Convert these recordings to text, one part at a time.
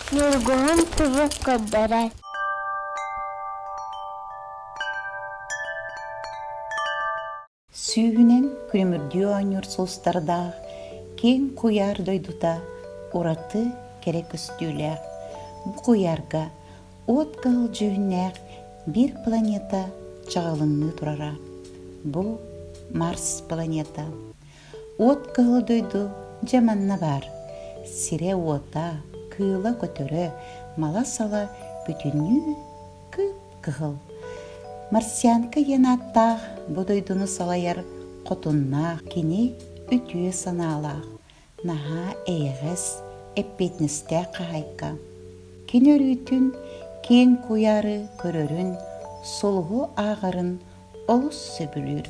Ньургуһун туһу көрдөрөр. Сүүһүнэн күлүмүрдүү оонньуур сулустардаах киэҥ куйаар дойдута ураты кэрэ көстүүлээх. Бу куйаарга уот кыһыл дьүһүннээх биир планета чаҕылыҥныы турара. Бу Марс планета. Уот кыһыл дойду дьэ манна баар. Сирэ-уота, кыыла-көтөрө, мала-сала бүтүннүү кып-кыһыл. Марсианка диэн ааттаах бу дойдуну салайар хотуннаах кини үтүө санаалаах, наһаа эйэҕэс, эппиэтинэстээх хаһаайка. Кини өрүүтүн киэҥ куйаары көрөрүн, сулуһу ааҕарын олус сөбүлүүр.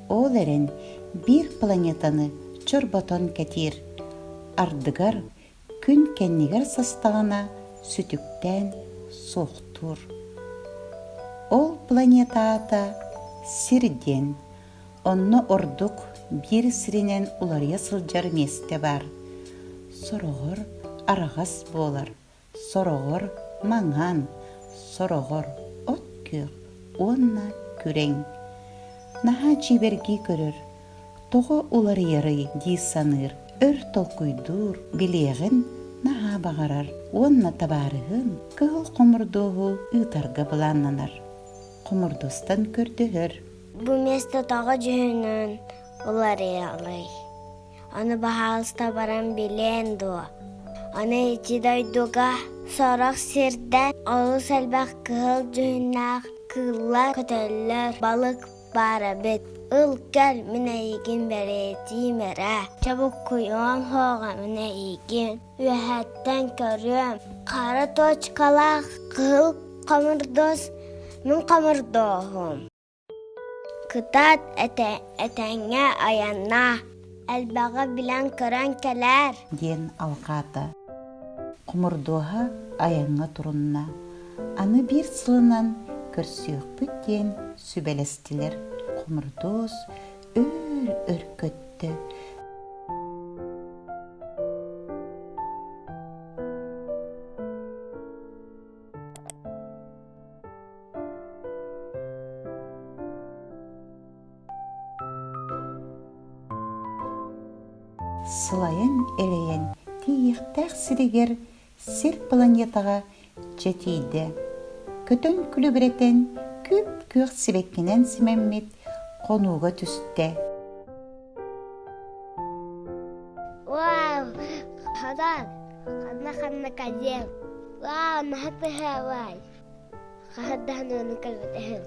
Ол эрэн биир планетаны чорботон кэтиир. Ардыгар күн кэннигэр састаҕына сүтүктээн суохтуур. Ол планета аата Сир диэн, онно ордук биир сиринэн уларыйа сылдьар миэстэ баар. Сороҕор араҕас буолар, сороҕор маҥан, сороҕор от күөх уонна күрэҥ. Наһаа дьиибэргии көрөр, тоҕо уларыйарый дии саныыр, өр толкуйдуур, билиэҕин наһаа баҕарар уонна табаарыһын кыһыл хомурдуоһу ыытарга былааннанар. Хомурдуостан көрдөһөр. Бу миэстэ тоҕо дьүһүнүн уларыйалый? Аны баһаалыста баран билиэн дуо? Аны ити дойдуга сорох сирдэн олус элбэх кыһыл дьүһүннээх кыыллар көтөллөр, балык баар эбит. Ыл кэл, мин эйигин бэлиэтиим эрэ. Чобуккуйуом суоҕа мин эйигин үөһэттэн көрүөм. Хара точкалаах кыһыл хомурдуос мин хомурдуоһум. Кытаат этэҥҥэ айаннаа, элбэҕи билэн-көрөн кэлээр диэн алҕаата. Хомурдуоһа айаҥҥа турунна. Аны биир сылынан көрсүөхпүт диэн сүбэлэстилэр. Хомурдуос өөр-өр көттө. Сылайан-элэйэн тиийиэхтээх сиригэр сир планетаҕа дьэ тиийдэ. Көтөн күлүбүрэтэн күп-күөх сибэккинэн симэммит хонууга түстэ. Вау, хадан, ханна-ханна кадем. Вау, наһаа Хаһырдаһан ыаны кэлбэтэһин.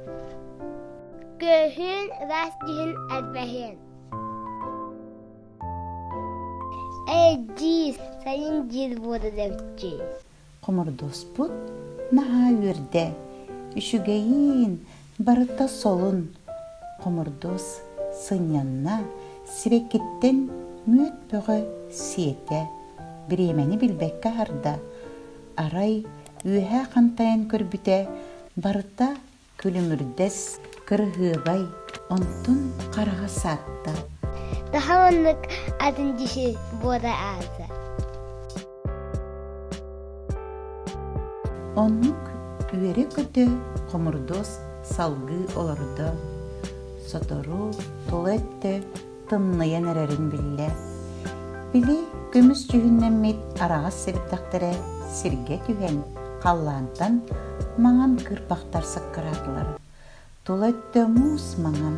Күөһүн ыраас дьиһин элбэһин. Эй, дьиз, сайын дьиз буода дэбиччи. Хомордоспут наһаа үөрдэ. Үчүгэйиин, барыта солун. Хомордос сынньанна, сибэккиттэн мүөт бөҕө сиэтэ. Бириэмэни билбэккэ аһарда. Арай үөһэ хантайан көрбүтэ, барыта күлүмүрдэс, кырыһыабай, онтон хараҕа саатта. Таһа маннык атын дьиси буода ааса. Оннук үөрэ-көтө хомурдуос салгыы олордо. Сотору тула өттө тымныйан эрэрин биллэ. Били көмүс дьүһүннэммит араҕас сэбирдэхтэрэ сиргэ түһэн, халлаантан маҥан кыырпахтар саккыраатылар. Тула өттө муус маҥан,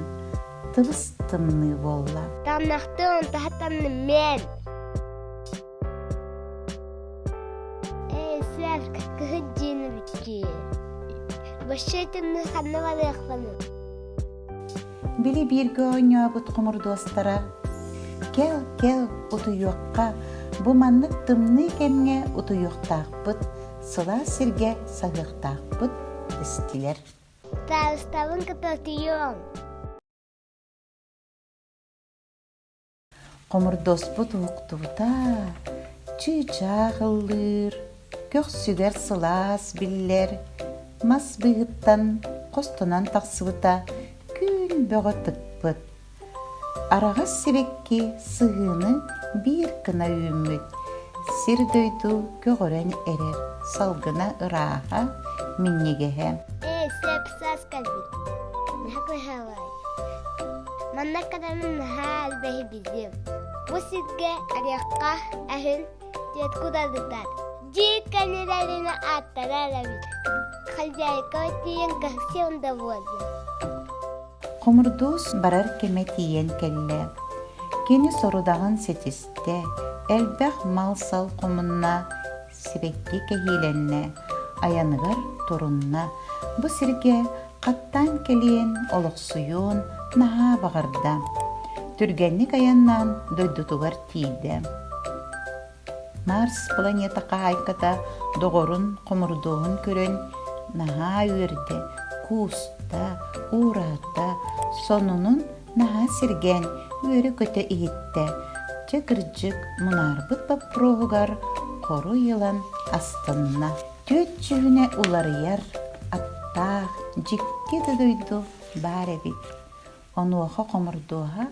тыбыс тымныы буолла. Тамнахтыын таһаттанным мен. Эй, сэр, кыһыт дьиэни бүтті. Башча тымныы ханна барыахпыный? Били бииргэ оонньообут хомурдуостара «Кэл, кэл, утуйуохха, бу маннык тымныы кэмҥэ утуйуохтаахпыт, сылаас сиргэ саһыахтаахпыт» дэстилэр. Таастабын кытта утуйуом. Хомурдуоспут уһуктубута, чыычаах ыллыыр, көхсүгэр сылаас биллэр, мас быыһыттан хостонон тахсыбыта күн бөҕө тыкпыт. Араҕас сибэкки сыһыыны биир гына үүммүт. Сир-дойду көҕөрөн эрэр, салгына ырааһа, минньигэһэ. Ээ, сөп саас кэлбит. Наһаа кыһалай. Манна кадамын наһаа элбэһи билим. Бу сиргэ арыахха эһин түөрт кудалытар. Дьиит кэннилэринэ ааттара эрэбит. Хозяйка тиийэн кэхсиэн да буолла. Хомурдуос барар кэмэ тиийэн кэллэ. Кини сорудаҕын ситистэ, элбэх мал-сал хомунна, сибэкки кэһиилэннэ, айаныгар турунна. Бу сиргэ хаттаан кэлиэн, олохсуйуон наһаа баҕарда. Түргэнник айаннаан дойдутугар тиийдэ. Марс планета хаһаайката доҕорун хомурдуоһун көрөн наһаа үөрдэ, кууста, уураата, сонунун наһаа сиргээн үөрэ-көтө иһиттэ. Дьэ кырдьык мунаарбыт боппуруоһугар хоруй ылан астынна. Түөт дьүһүнэ уларыйар, аттаах, дьикти да дойду баар эбит. Онуоха хомурдуоһа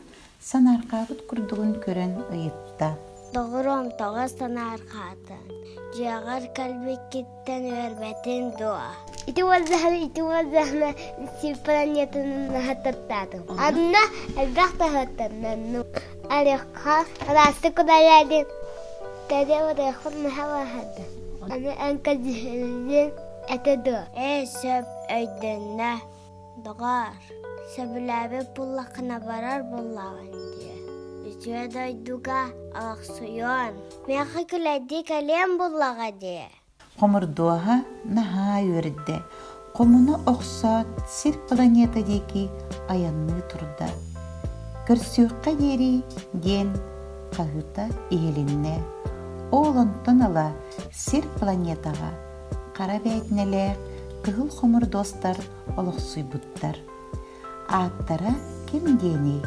санаарҕаабыт курдугун көрөн ыйытта: Доҕоруом, тоҕо санаарҕаатыҥ? Дьиэҕэр кэлбиккиттэн үөрбэтиҥ дуо? Ити уоллаһына, ити уоллаһына сир планетаны наһаттаттаатым. Анна элбэх таһыттаннанным. Арыхха ыраастык кудайаадын. Тэдэ урыахпын наһаа Аны эн кэдьиһилин этэ дуо? Ээ, сөп өйдөннө. Доҕоор, сөбүлээбит буллаххына барар буоллаҕыҥ дии. Үтүө дойдуга олохсуйуон. Миэхэ күлэйдии кэлиэм буллаҕа дии. Хомурдуоһа наһаа үөрдэ, хомуна охсоот сир планета диэки айанныы турда. Көрсүөххэ диэри диэн хаһыыта иһилиннэ. Ол онтон ыла сир планетаҕа хара бээтинэлээх кыһыл хомурдуостар олохсуйбуттар. Ааттара ким диэний?